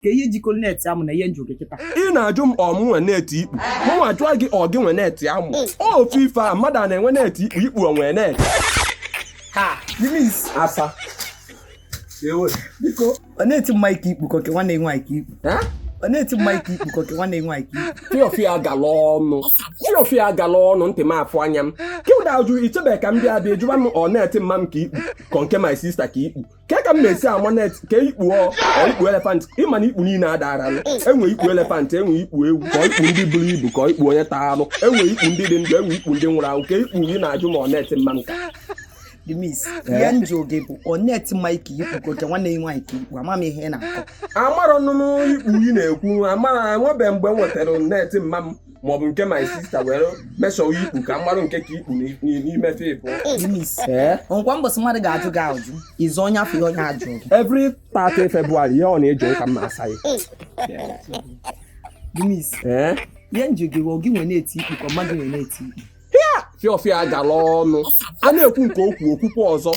Ka ihe jikọrọ net amụ na ihe m jụ gị kịta. Ị na-ajụ m ọ mụ nwe net ikpu, mụnwa jụọ gị ọ gị nwe net amụ. Ofu ife a, mmadụ a na-enwe net ikpu, ikpu o nwe net? Ha Dimis. Asa. Biko, ọ net mma ka ikpu ka nke nwanne nwaanyị ka ikpu? Ọ net mma ka ikpu ka nke nwanne nwaanyị ka ikpu? Fiọfịa agala ọnụ, fiọfịa agala ọnụ, ntị m afụ anya m kịụda ajụ ichebe ka m bịa bịa jụba m ọ net mma m ka ikpu ka nke my sister ka ikpu. Ke ka m na-esi ama net ka ikpu ọ ikpu elephant? Ịma na ikpu niile adara enwe ikpu elephant, enwe ikpu ewu, ka ikpu ndị buru ibu, ka ikpu onye taa anụ, enwe ikpu ndị dị ndụ, enwe ikpu ndị nwụrụ anwụ. Ka ikpu gị na-ajụ ma ọ net mma m ka Dimis, ihe m jụ gị bụ ọ net mma ka ikpu ka nke nwanne gị nwaanyị ka ikpu? Ama m ihe ị na-akọ. Amarọ nụnụ ikpu ị na-ekwu. Amara enwebe mgbe m nwetara net mma m maọbụ nke my sister were measure ikpu ka mmarụ nke ka ikpu n'ime fepụ. Dimis, nkwa mbọsị mmadụ ga-ajụ gị ajụ, ịzụ onye afọ ihe onye ajụ gị. Every 30 February, ihe ọ na-eji ka m asa ya. Dimis, ihe m jụ gị bụ gị nwe net ikpu ka mmadụ nwe net ikpu? Fiọfịa agala ọnụ, a na-ekwu nke okwu okwukwu ọzọ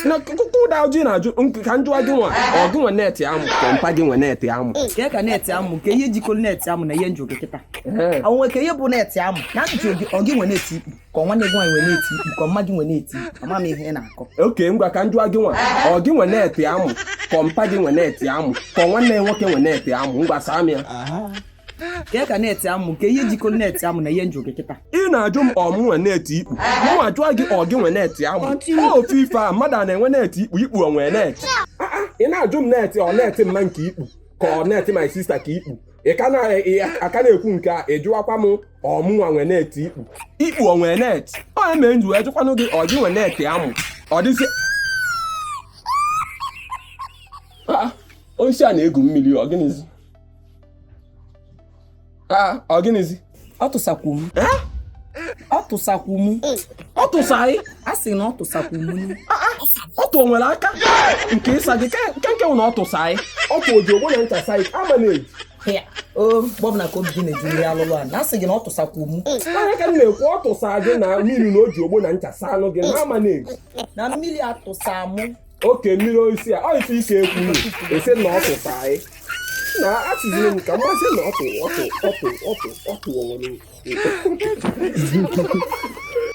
na kụkụ ụda ụjụ na-ajụ ka m jụọ gị nwa, ọ gị nwe net amụ ka mpa gị nwe net amụ? Ke ka net amụ, ka ihe jikọrọ net amụ na ihe m jụ gị kịta? Onwe ka ihe bụ net amụ na njụ gị, ọ gị nwe net ikpu ka nwanne gị nwaanyị nwe net ikpu ka mma gị nwe net ikpu? Ama m ihe ị na-akọ. Okay, ngwa, ka m jụọ gị nwa, ọ gị nwe net amụ ka mpa gị nwe net amụ ka nwanne ya nwoke nwe net amụ? Ngwa, saa m ya. Ke ka net amụ, ka ihe jikọrọ net amụ na ihe m jụ gị kịta? Ị na-ajụ m ọ mụ nwe net ikpu, mụnwa jụọ gị ọ gị nwe net amụ. Ofu ife a, mmadụ a na-enwe net ikpu, ikpu o nwe net? Ị na-ajụ m net, ọ net mma nke ikpu ka ọ net my sister ka ikpu? Ị ka aka na-ekwu nke a, ị jụwakwa m ọ mụnwa nwe net ikpu, ikpu o nwe net? Ọ ya mere m ji wee jụkwanụ gị ọ gị nwe net amụ. Ọ dịzi onye a na-egwu mmiri, ọ gịnịzi? Ọ gịnịzi? Ọ tụsakwu m. Ọ tụsakwu m. Ọ tụsa gị? A sị na ọ tụsakwu m. Ọ tụ nwere aka nke ịsa gị nke nke na ọ tụsa gị, ọ tụ oji ogbo na ncha sa gị ama na-eji. O mgbe ọbụla ka obi gị na-eju nri alụlụ a na asị gị na ọ tụsakwu m. Anya ka m na-ekwu, ọ tụsa gị na mmiri na o ji ogbo na ncha sa anụ gị na ama na-eji. Na mmiri atụsa mụ. Oke mmiri osisi a, ọ ife ike ekwuru esi na ọ tụsa anyị na asịziri m ka mmasị na ọ tụ ọ tụ ọ tụ ọ tụ ọ tụ onwere.